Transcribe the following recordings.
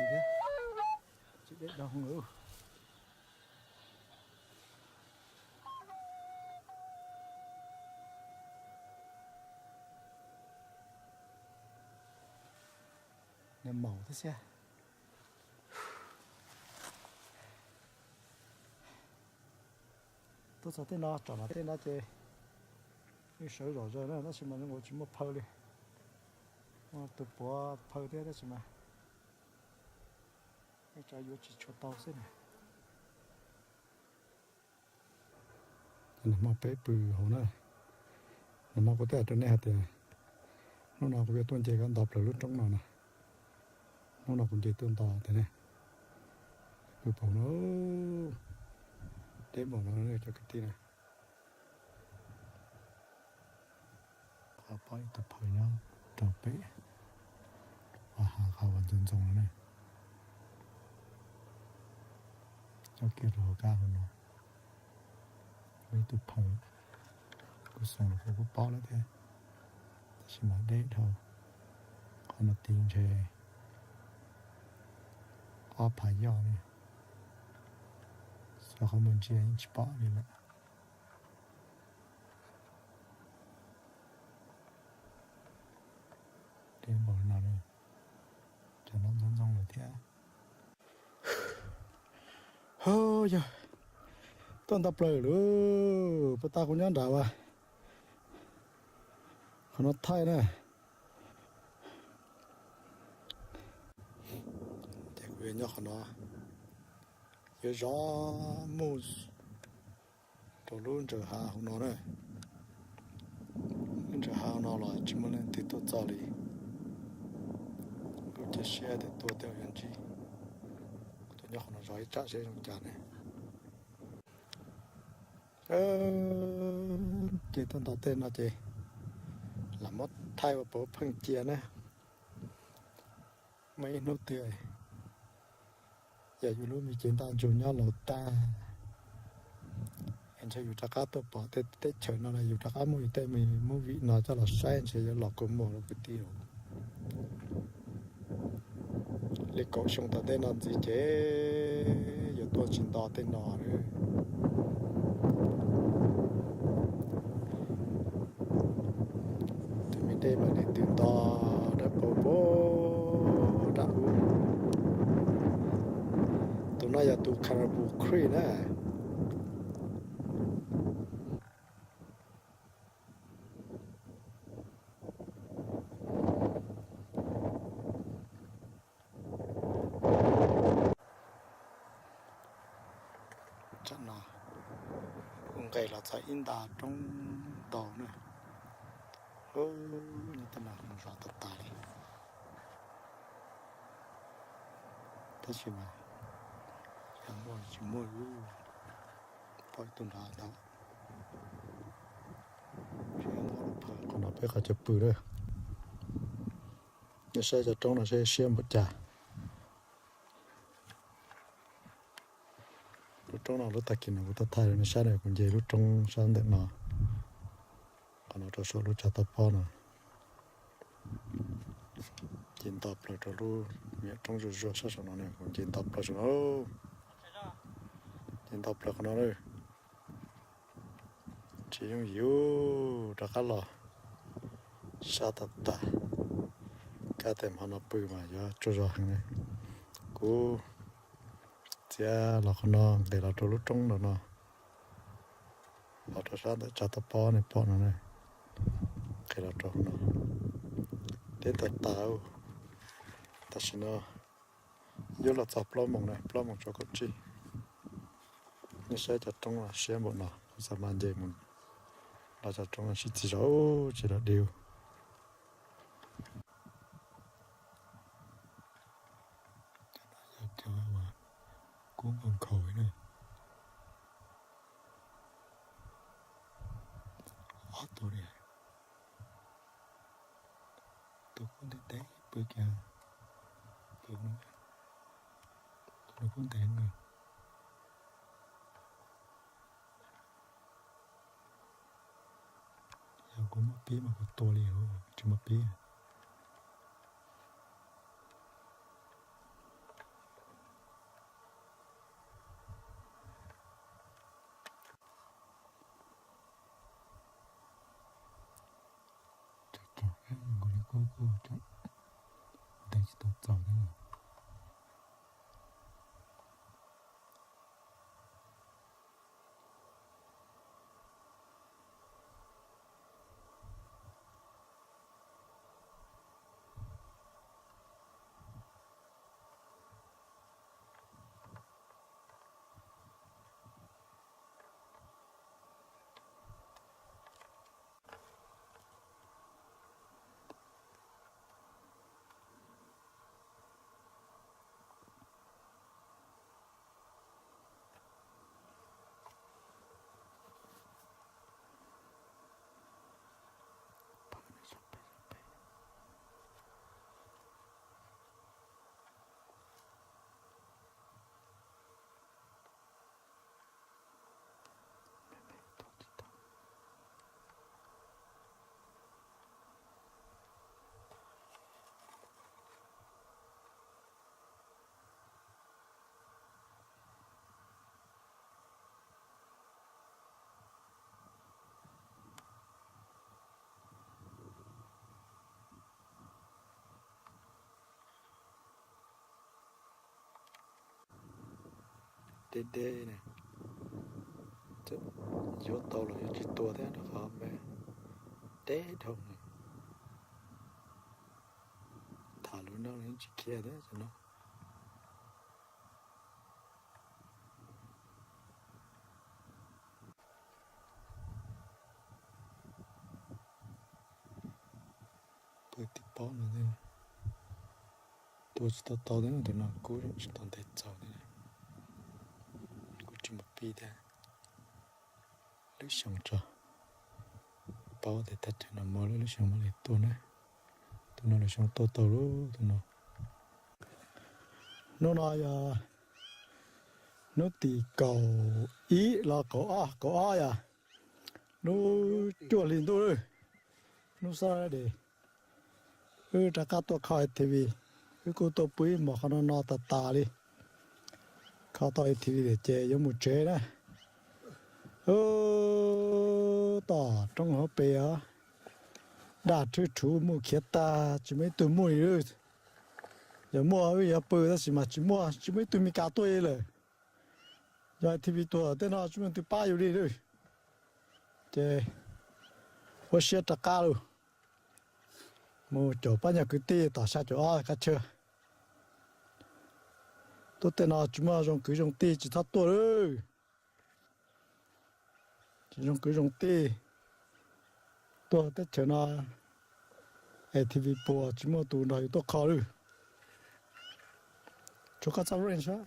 thiab, tsis deb doo lawm. Nws maum thiab xwb. Tuaj txog tej no, tsom no tej no ces yeej sawv zom zaws na, tab sis mas zoo nkaus tsis muaj phaw li. Muaj tus puav phaw thiab tab sis mas ib tsam yuav tsis tshua tau xwb na. Nag hmo peb pw hauv na, nag hmo kuv twb hais rau nej hais tias hnub no kuv yuav tuaj nce koj nto plaws lub roob no na. Hnub no kuv nce tuaj nto tiag ne. Pw pem no, deb npaum no cov kwv tij na. Qhov pom ib tug phaw nyob rau pem, qhov hav qhov uas ntxoov ntxoo no ne. Nyob kiag rau hauv kab hauv no, muaj ib tug phaw, kuv xoom los kuv kuj paub lawm thiab, tab sis mas deb dhau. Qhov no ti ntshe ob phav yoj ne, xyov qhov muaj ntsia yeej tsis pom li lawm. Deb npaum no, cov no ntxoov ntxoo lawm thiab. Yog tuaj nto plaws lawm, puas tas kuv nyob nram uas qhov no thaij na. Ces kuv yuav nyob qhov no, yuav zov mus rau lub ntsawm hav hauv no na. Lub ntsawm hav hauv no los tsis muaj leej twg tuaj txog li. Kuv cia siab tias tuaj tej zaum yuav ntsib. Kuv tuaj nyob qhov no zov ib tsam seb zoo cas ne. Ces tuaj nto tej no ces lam muab thaij ua pov pheej cia na. Muaj ib hnub twg yog yus lub me cev ntaj ntsug nyob laus tag, es ntshe yus rov qab tuaj pom tej teb chaws no los yus rov qab muab yus tej me movie no coj los saib ntshe yuav los kua muag lawm kwv tij. Li kaum xyoo tom ntej no ntxiv ces yuav tuaj tsis nto tej no lawm. Tus me dej mas nws twb nto dab paug paug dab ub. Tus no yog tus Caribou Creek na. Tsam no kuv nqes los txog ib nta roob ntau na. Nyob tej no mus zov tas tas li. Tab sis mas yog muaj tsis muaj, pom ib tug nrad ntag. Qhov no peb qhov chaw pw na. Nej saib cov roob no seb siab npaum cas. Lub roob no lub tag kis no kuv tuaj thaij rau nej saib na, kuv nce lub roob sab ntawm no, qhov no rau saum lub tsav toj pob no. Nce nto plaws rau lub me nyuam roob zuag zuag sab saum no ne, kuv nce nto plaws saum no. Nce nto plaws qhov no na. Tsis yooj yim, rov qab los sab tag tag. Kab tes hmo no pw mas yuav tsaug zog heev ne. Kuv txiav los qhov no nqis los rau lub roob no no, los rau sab ntawm tsav toj pob nej pom no ne, nqis los rau hauv no. Deb tag tag. Tam sim no yuav los txog plaub moos na, plaub moos tsaus kaum tsib. Nej saib cov roob no siab npaum no, kuv xav mas nce mus los cov roob no sib txiv zog tsis los diu. Cov no yog cov uas kub nkaus nkhaus na. Ob tug li. Tus kub ntev ntev pw kiag, tus no, tus no kub ntev na. Yog kuv muaj pib mas kuv tua li, tsis muaj pib. Ub, ub, ntes tsis tau txaus thiab. Deb deb ne, yuav tau los yuav tsis tua thiab rau qhov me deb dhau. Tham lus no los yeej tsis khiav thiab no. Pw tib pob no, tua tsis tau tau thiab, tus no kub tsis tau ntes txaus thiab. Kuv tsis mus pib thiab. Lwm xyoo tso, paub tias thaj chaw no muaj lwm xyoo mam li tua na. Tus no lwm xyoo tua tau lub tus no. Hnub no yog hnub tim kaum ib los kaum ob, kaum ob yog hnub cuaj hli ntuj lawm, hnub Saturday. Wb rov qab tuaj kho A T V, wb kuj tuaj pw ib hmos qhov no no tas tas li. Kho tau A T V lawm ces yuav mus tsev na. Ub, tom roob hauv pes os, daj rhwb rhuv mus khiav tag, tsis muaj ib tug muaj li. Yog muaj wb yuav pw tab sis mas tsis muaj, tsis muaj ib tug Mes Kas tuaj li lawm. Yog A T V tuag tej no tsis muaj leej twg pab yus li lawm. Ces ua siab rov qab los mus caum pab nyuag kwv tij tom xya caum ob qab tshiab. Tuaj tej no tsis muaj zoo kwv zoo tij tsis txhob tuaj lawm. Tsis zoo kwv zoo tij tuaj teb chaws no, A T V puas tsis muaj tus nrog yus tuaj kho lawm. Tshuav koj txoj range.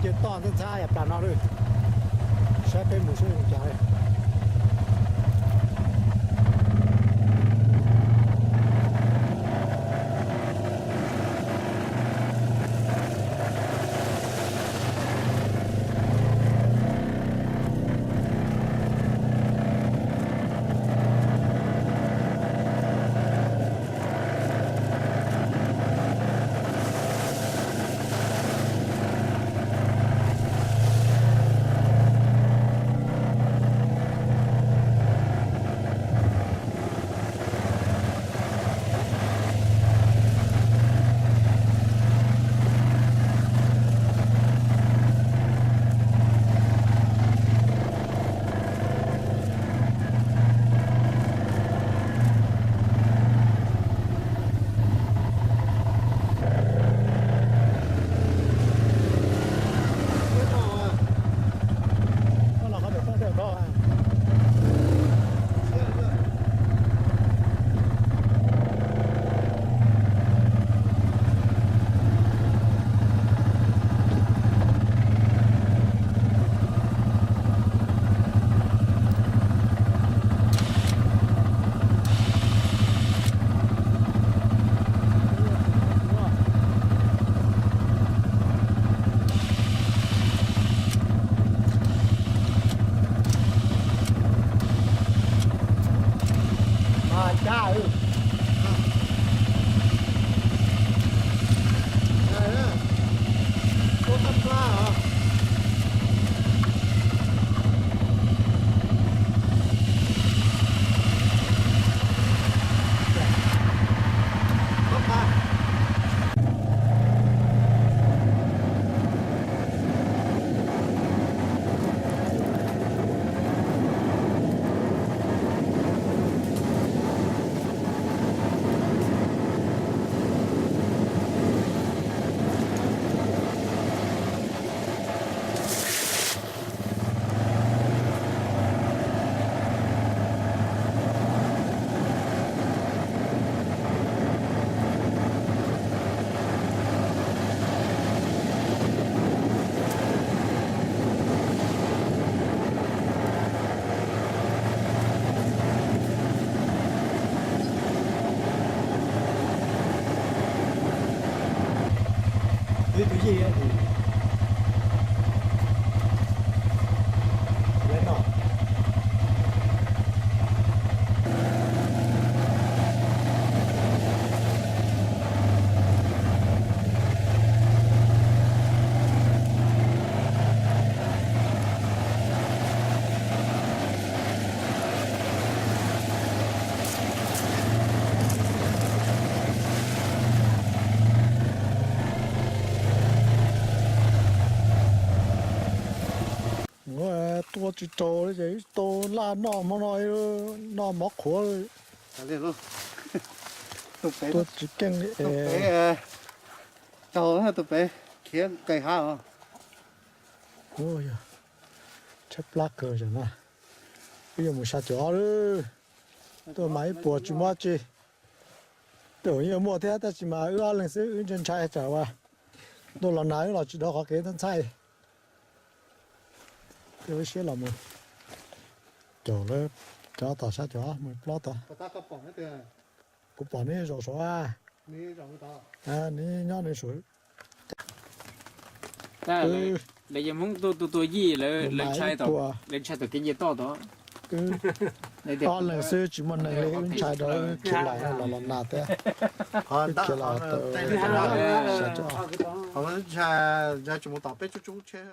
Ces toj ntxhab ntxhab yam plas no lawm, saib peb mus saib zoo cas. Tua tsis raug li ces tau laj noj hmo no, noj mov qhuav. Tua tsis keej li es. Tus pem khiav nqis hav os. Ua yog tshaib plab kawg yom na. Wb yuav mus xya caum ob lawm. Tuaj mas ib puas tsis muaj tsi. Twb yeej muaj thiab tab sis mas wb ob leeg xwb wb ntshai ntshai tsam uas ntuj los nag wb los tsis dov qhov kev ntxhab ntxhab. Wb siab los mus caum lawm, cov tom xya caum ob mus plaub tod. Kuv pom neb zaum saud a. Neb nyob neb saud. Lawv yog Hmoob tua tua yij, lawv ntshai, lawv ntshai tom kev nce toj tod. Ob leeg xwb tsis muaj neeg li, wb ntshai rau wb khiav los los los nag thiab. Wb khiav los tau xya caum ob.